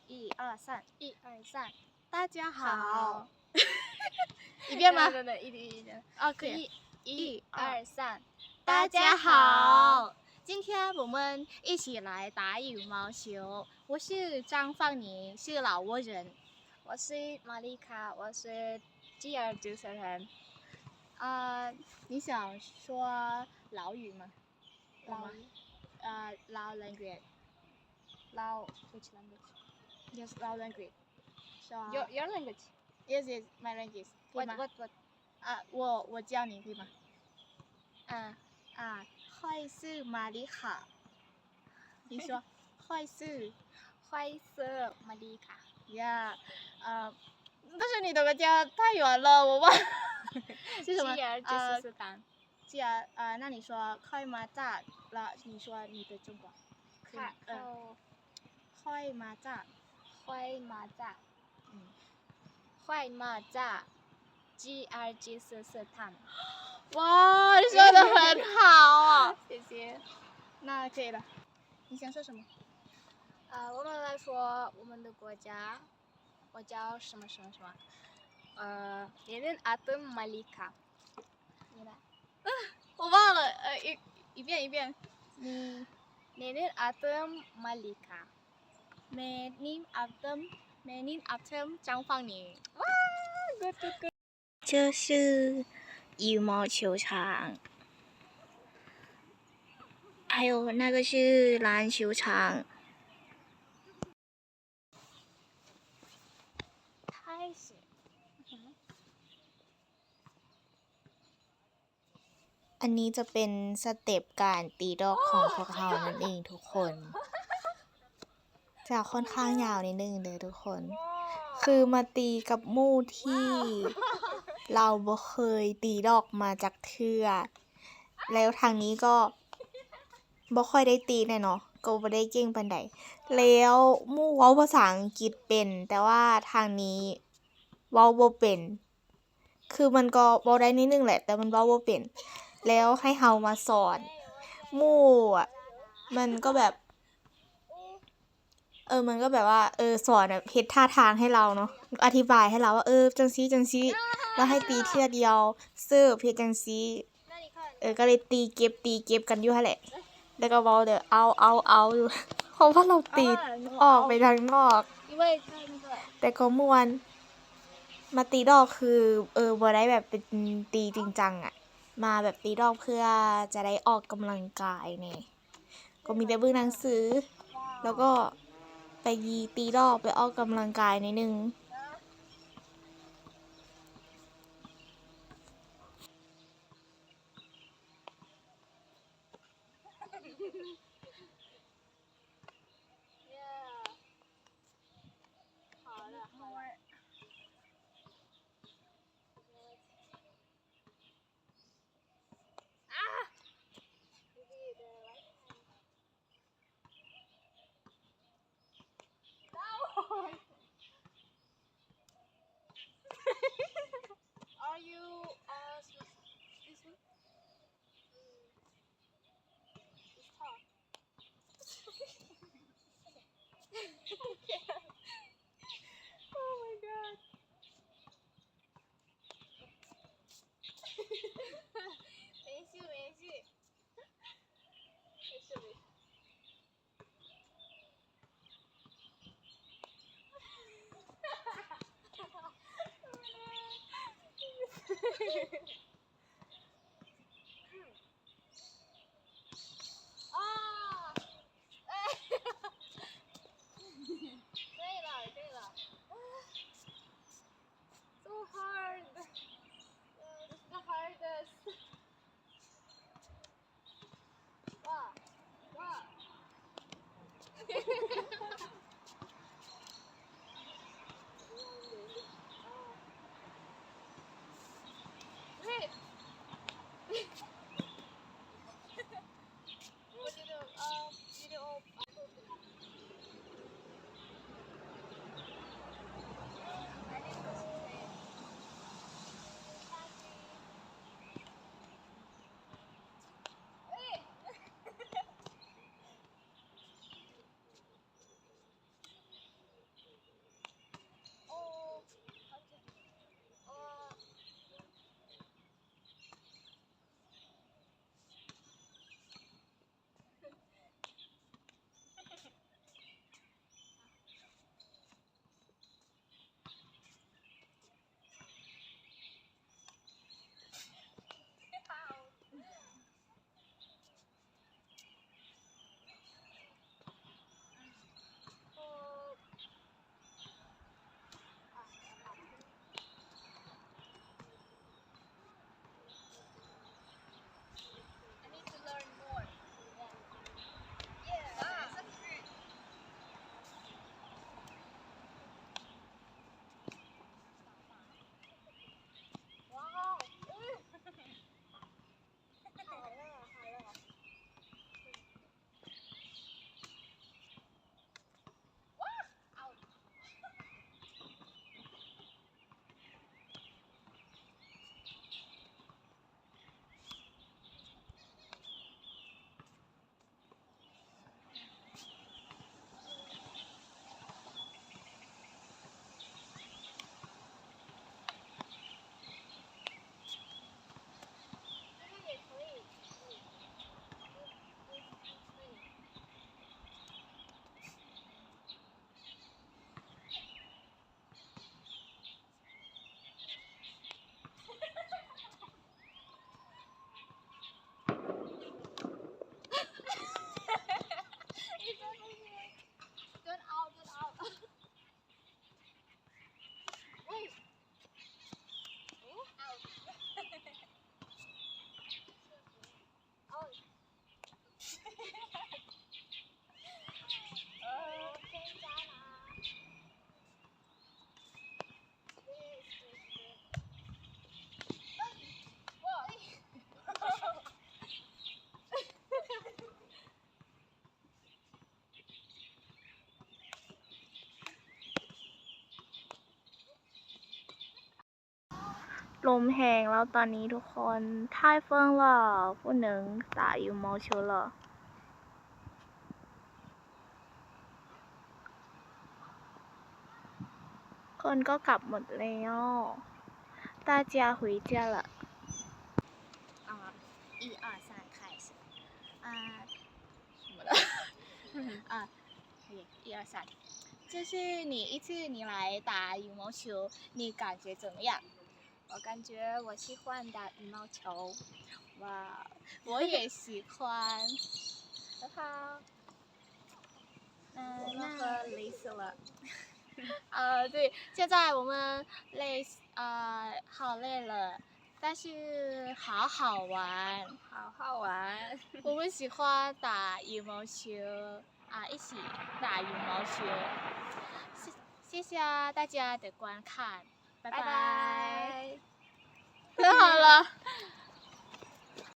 一二三，一二三，大家好。好。一遍吗？对，对，对，一遍，一遍。OK。一，一，一二三，二三，大家好。今天我们一起来打羽毛球。我是张芳妮，是老挝人。我是玛丽卡，我是吉尔吉斯人。啊，你想说老语吗？ Lao, uh, Lao language. Lao, which language? Yes, Lao language. So, your, your language? Yes, yes, my language. 可以吗？ What, what, what? 啊，我，我教你，可以吗？啊。啊，ข้ອຍຊື່ມາລິຂາ. 你说，ข้ອຍຊື່. ຂ້ອຍຊື່ມາລິຂາ. Yeah. 呃，但是你的国家太远了，我忘了。是什么？吉尔吉斯斯坦。 吉尔，呃，那你说 ຂ້ອຍມາຈາກ แล้ว你说你的中国. ค่ะ 嗯， เอ่อ ข้อຍ ข้ອຍມາຈາກ. ຂ້ອຍມາຈາກ. ອືມ ຂ້ອຍມາຈາກ 吉尔吉斯斯坦. 哇，你说得很好啊。谢谢。那可以了。你想说什么？呃，我们来说我们的国家。 我叫什么什么什么，呃，나는 아ܬ 말리ܟܐ. 我忘了，呃，一，一遍，一遍。你 나는 아ܬ 말리ܟܐ. แม่นิม อาเติม แม่นิม อาเติม 张芳妮. 哇，good, good, good. 这是羽毛球场，还有那个是篮球场。 ອັນນີ້ຈະເປັນສະເຕັບການຕີດອກຂອງພວກເຮົານັ້ນເອງທຸກຄົນ. ຈະຄ່ອນຂ້າງຍາວນິດໜຶ່ງເດີທຸກຄົນ. ຄືມາຕີກັບໝູ່ທີ່ລາວບໍ່ເຄີຍຕີດອກມາຈັກເທື່ອ. ແລ້ວທາງນີ້ກໍບໍ່ຄ່ອຍໄດ້ຕີແນ່ເນາະ, ກໍບໍ່ໄດ້ເກັ່ງປານໃດ. ແລ້ວໝູ່ເວົ້າພາສາອັງກິດເປັນ, ແຕ່ວ່າທາງນີ້ເວົ້າບໍ່ເປັນ. ຄືມັນກໍເວົ້າໄດ້ໜ້ອຍໜຶ່ງແຫຼະ, ແຕ່ມັນເວົ້າບໍ່ເປັນ. ແລ້ວໃຫ້ເຮົາມາສອນໝູ່ອະ, ມັນກໍແບບ ເອີ ມັນກໍແບບວ່າ ເອີ ສອນແບບເຮັດທ່າທາງໃຫ້ລາວເນາະ, ອະທິບາຍໃຫ້ລາວວ່າ ເອີ ຈັ່ງຊີ້ຈັ່ງຊີ້ ແລ້ວໃຫ້ຕີເທື່ອດຽວ ເສີບເຮັດຈັ່ງຊີ້. ເອີ ກໍເລີຍຕີເກັບ ຕີເກັບກັນຢູ່ຫັ້ນແຫຼະ, ແລ້ວກໍເວົ້າແຕ່ ເອົາ ເອົາ ເອົາ ຢູ່ ເພາະວ່າລາວຕີອອກໄປທາງນອກ, ແຕ່ກໍມ່ວນ. ມາຕີດອກຄື ເອີ ບໍ່ໄດ້ແບບເປັນຕີຈິງຈັງອະ, ມາແບບຕີດອກເພື່ອຈະໄດ້ອອກກຳລັງກາຍແດ່. ກໍມີແຕ່ເບິ່ງໜັງສື ແລ້ວກໍໄປຕີດອກ ໄປອອກກຳລັງກາຍໜ້ອຍໜຶ່ງ. Are you, uh, this one? Mm. It's hot. Oh my god. Messi, Messi. Messi. Ah! 可以了，可以了。So hard. Uh, this is the hardest. Wow. Wow. Wait, ລົມແຮງແລ້ວຕອນນີ້ທຸກຄົນ ທ້າຍເຟີ້ງແລ້ວ ຜູ້ໜຶ່ງຕາຢູ່ເມົາຊົລະ ຄົນກໍກັບໝົດແລ້ວ 大家回家了 啊，一二三，开始。啊，什么的？啊，可以，一二三。就是你一直你来打羽毛球，你感觉怎么样？我感觉我喜欢打羽毛球。哇，我也喜欢。很好。那那累死了。呃，对，现在我们累死，呃，好累了。 但是好好玩，好好玩。我们喜欢打羽毛球啊，一起打羽毛球。谢谢大家的观看，拜拜。太好了。